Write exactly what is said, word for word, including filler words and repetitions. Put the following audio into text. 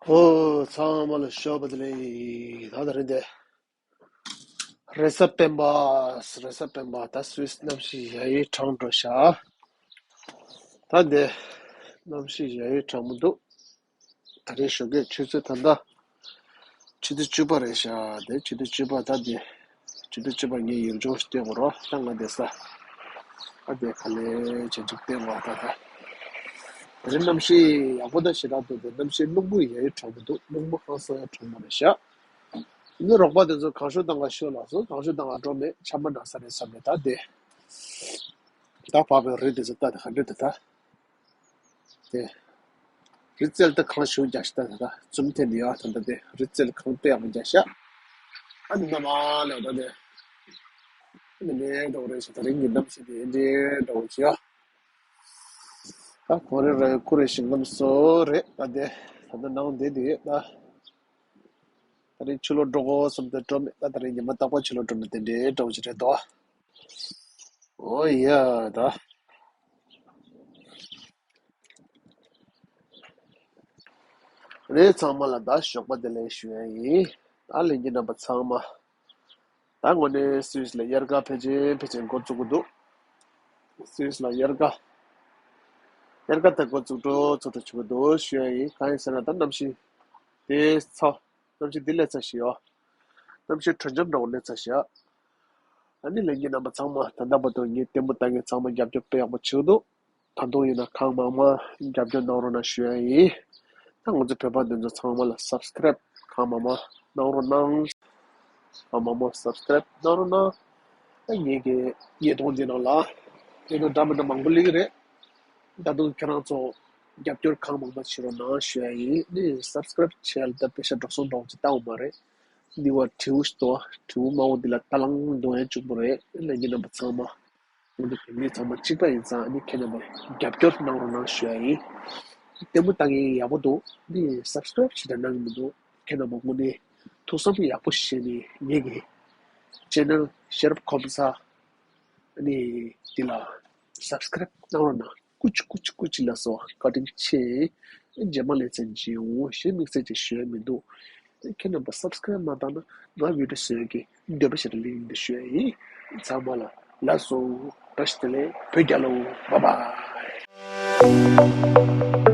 ཨོ། ཚང་མ་ལ་ཞོགས་པ་བདེ་ལེགས། ད་ད་རིང་དེ། རེས་གཟའ་སྤེན་པ། རེས་གཟའ་སྤེན་པ། ད་སུད་སི་གནམ་གཤིས་ཡ་ཡི་གྲང་འགྲོ་ཤག་ད་དེ། གནམ་གཤིས་ཡ་ཡི་གྲང་མོ་འདུག་ད་རེས་ཞོགས་ཀས་ཆུ་ཚོད་ད་ལྟ། ཆུ་ཚོད་བཅུ་པ་རེད་ཤག་དེ་ཆུ་ཚོད་བཅུ་པ་ད་དེ། ཆུ་ཚོད་བཅུ་པ་ངས་ཡུལ་ལྗོངས་ཤིག་སྟོན་དགོས་རོགས། ད་ང་བསྡད་ས། ཨ་དེ་ག་ལེ་བྱེད་འཇུག་སྟོན་དགོས་ད་ད། དེ་རིང་གནམ་གཤིས་ཡག་པོ་ད་ཞེ་དྲག་འདུག་དེ་གནམ་གཤིས་རླུང་བུ་ཡ་ཡི་གྲང་མོ་འདུག་རླུང་བུ་ཧང་སང་ཡ་གྲང་མོ་རེད་ཤག་ཨ་ནི་རོགས་པ་དེ་ཚོ་གང་ཤོད་དང་ག་ཤོད་ལ་སོ་གང་ཤོད་དང་ག་འགྲོ་མེད་ཆམ་པ་འགྲོ་ས་རེད་བསམ་ནས་ད་དེ། ད་བབས་པའི་རི་དེ་ཚོ་ལྟ་དེ་ག་འདྲ་འདུག་ད། དེ། རི་རྩེ་ལ་ད་གངས་ཞེ་པོ་རྒྱག་ཤག་ད་ད་ད་འཛུམ་ཐེབས་ནས་ཡོད་ད་ད་དེ་རི་རྩེ་ལ་གངས་དཔེ་ཡག་པོ་རྒྱག་ཤག་ཨ་ནི་ན་མ་ལ་ད་དེ། ཨ་ནི་མེད་འགྲོ་རེད་ཤག་ད་རིང་གི་གནམ་གཤིས་དེ་འདྲའི་འདྲ་བོ་ཅིག་ཡོད། ད་གོ་རེ་རེ་ཀུ་རེ་ཞིང་ཁམས་སོ་རེད་ད་དེ། ད་ད་ནང་དེ་དེ་ཡོད་ད། ད་རིང་ཕྱི་ལོགས་འགྲོ་དགོས་བསམ་སྟེ་འགྲོ་མེད་ད། ད་རིང་ཉི་མ་རྟག་པར་ཕྱི་ལོགས་འགྲོ་ནས་དེ་འདྲའི་འདྲ་བོ་ཅིག་རེད་དོ། ཨོ་ཡ་ད། རེད། ཚང་མ་ལ་ད་ཞོགས་པ་བདེ་ལེགས་ཞུ་ཡ་ཡིན། ད་ལྷན་རྒྱས་རྣམ་པ་ཚང་མ། ད་དངོས་གནས་སུད་སི་ལ་དབྱར་ཁ་ཕལ་ཆེར་ཕལ་ཆེར་འགོ་བཙུགས་ཀྱི་འདུག་སུད་སི་ལ་དབྱར་ཁ། དབྱར་ཁ་ད་འགོ་བཙུགས་འགྲོ་ཚུགས་འགྲོ་བྱེད་ཀྱི་འདུག་ཞུ་ཡ་ཡིན། གང་ཡིན་ཟེར་ན་ད་གནམ་གཤིས་དེ་ཚ། གནམ་གཤིས་འདི་སླེབས་ཚར་ཞིག་ཡོད། གནམ་གཤིས་དྲོ་འཇམ་འདྲ་བོ་སླེབས་ཚར་ཞིག་ཨ་ནི་ལྷན་རྒྱས་རྣམ་པ་ཚང་མ་ད་ལྟ་བར་དུ་ངའི་ལྟད་མོ་ལྟ་མཁན་ཚང་མ་རྒྱབ་སྐྱོར་དཔེ་ཡག་པོ་བྱེད་ཀྱི་འདུག་ད་དུང་ཡིན་ན་གང་མང་མང་རྒྱབ་སྐྱོར་གནང་རོགས་གནང་ཞུ་ཡ་ཡིན། ད་ང་ཚོ་བོད་པ་འདི་ཚོ་ཚང་མ་ལ་སབ་སི་ཀ་རེབ་གང་མང་མང་གནང་རོགས་གནང་། གང་མང་མང་སབ་སི་ཀ་རེབ་གནང་རོགས་གནང་། ད་ངེད་ཀྱི་ཉིས་སྟོང་འདི་ནང་ལ་དེ་ནང་འདྲ་མི་འདྲ་མང་པོ་སླེབས་ཀྱི་རེད། ད་དུང་ཁྱེད་རང་ཚོ་རྒྱབ་སྐྱོར་གང་མང་མང་བྱེད་རོགས་གནང་ཞུ་ཡ་ཡིན། ནི་སབ་སི་ཀ་རེབ་བྱས་ལ་ད་པེ་ཤ་འགྲོ་སོང་འགྲོ་ཅིག་བཏང་བ་མ་རེད། འདི་བ་དྲིའུ་ཞིག་འདུག་དྲིའུ་དམར་པོ་འདི་ལ་ད་ལང་འདོན་ཡ་གཅིག་པོ་རེད། ལྷན་རྒྱས་རྣམ་པ་ཚང་མ། ང་ཚོ་བོད་མི་ཚང་མ་གཅིག་པ་ཡིན་ཙང་ཨ་ནི་ཁྱེད་རྣམ་པ་རྒྱབ་སྐྱོར་གནང་རོགས་གནང་ཞུ་ཡ་ཡིན། ལྟད་མོ་ལྟ་མཁན་ཡག་པོ་འདུག་འདི་སབ་སི་ཀ་རེབ་ཞིག་ད་གནང་གི་མི་འདུག་ཁྱེད་རྣམ་པ་དངོས་གནས་ཐུགས་བསམ་ཡག་པོ་བཞེས་ནས་ངེད་ཀྱི་ཆེ་ནལ་ཤེས་རབ་ཁམས་གསུམ་ཨ་ནི་འདི་ལ་སབ་སི་ཀ་རེབ་གནང་རོགས་གནང་། ཀུ་ཅི་ཀུ་ཅི་ཀུ་ཅི་ལ་སོགས་བཀའ་དྲིན་ཆེ། རྗེས་མ་ལེ་ཚན་མཇལ་འོང་། གཞན་དམིགས་བསལ་ཅིག་ཞུ་ཡ་མི་འདུག་ཁྱེད་རྣམ་པ་སབ་སི་ཀ་རེབ་མ་བཏང་ན་ང་བི་ཌི་ཡོ་བཟོ་ཡ་གི་འདོད་པ་ཞེ་དྲག་སླེབས་ཀྱི་མི་འདུག་ཞུ་ཡ་ཡིན། ཚང་མ་ལ་ལགས་སོ། བཀྲ་ཤིས་བདེ་ལེགས། བོད་རྒྱལ་ལོ། བཱའི་བཱའི།